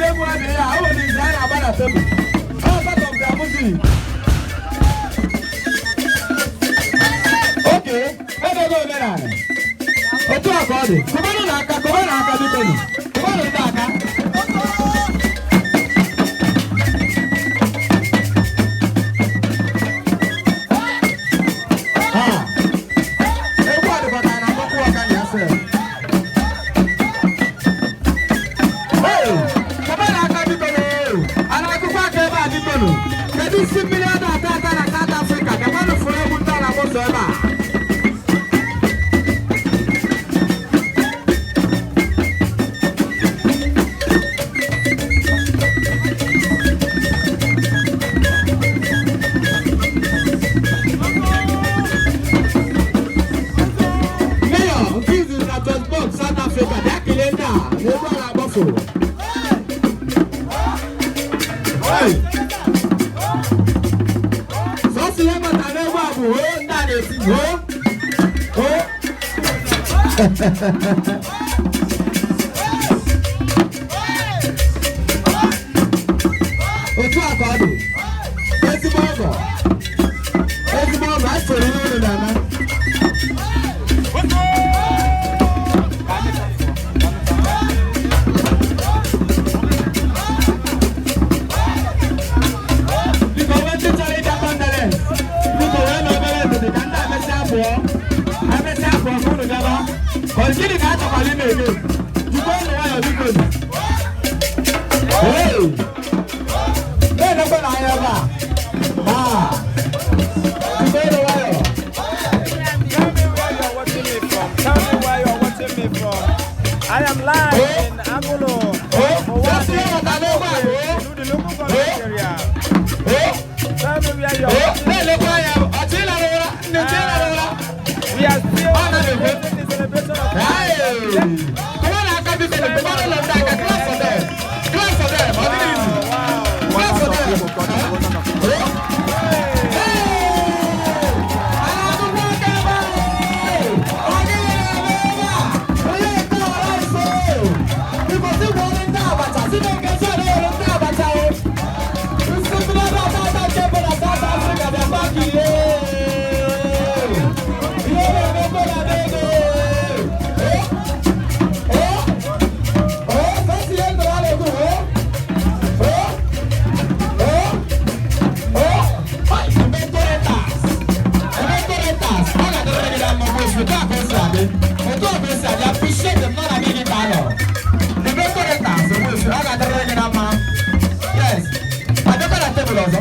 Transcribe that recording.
Ụdị egwu adịghị ya, ọ nwere izi a na-agba na tebụl. Ọ part of their music. Okay, emego omenala. Otu a ka ọ dị. Kụbanụ n'aka, kụbanụ aka biko nụ. Kụbanụ ndị aka. Ah, egwu a dịkwa ka a na-akpọkwu ọka na ya sef. Hey, kụbanụ aka biko nụ. A na-akụkwa aka ebe a biko nụ. Kedu isi mmiri a na-ata ata na South Africa? Bịakwanụ fụrụ egwu ndị a na-akpọso ebe a. Mayor nke izizi na Johannesburg, South Africa, bịa kelee ndị a na egwu a na-agbafuru. Hey! Sọsọ ihe mata n'egwu a bụ hoo ndị a na-esi hoo hoo. Otu a ka ọ dị. Ezigbo ọgọ. Ezigbo ọgọ, a soro ihe unu na-eme. Biko, onwe ndị chọrọ ịbịa condolence, biko wee na obere ndidi ka ndị amesịa pụọ, amesịa pụọ ka unu bịaba. Ọ gịnị ka a chọkwara ime eme? Jikwa unu nwayọọ biko. Hey! Na-enekwa n'anya ebe a. Ah! Jikwa unu nwayọọ. Tell me where you're watching me from. Tell me where you're watching me from. I am live in Agulu. Oh, just ihe maka n'egwu a bụ To the local government area. oh, Tell me where you're oh, watching me. na-elekwa anya, ọchị ịlara ụra, nne chi ịlara ụra. We are still Oh, no, no, no. celebrating the celebration of Hey! Come on, aka biko, come on, ụlọ ndị aka, clap for them. Clap for them, ọ dịghị easy. Wow. Clap for them. Oh. Hey! A na-akụkwa aka ebe a? Ọ dịghị na-eme ebe a. Onye nke ọra nso. Biko, sị gwọrọ ndị abacha, sị na nke sọ na-ere ndị abacha o. Nsị mmiri ebe ata ata nke bụ na South Africa bịakwa kilie. Ihe na-emekwa na be ego. Oh! Oh! Oh, sọsọ ihe ndụrụ a na-ekwu, oh! Oh! Oh! Oh! Hai, Ementoretas! Ementoretas! Ọ ga-adịrịrị gị na mma mgbe otu a ka o si adị. Otu a ka o si adị, appreciate them, nọ na be gị ka a nọ. Ementoretas, ogbuefi, ọ ga-adịrịrị gị na mma. Yes. Abịakwa na tebụl ọzọ.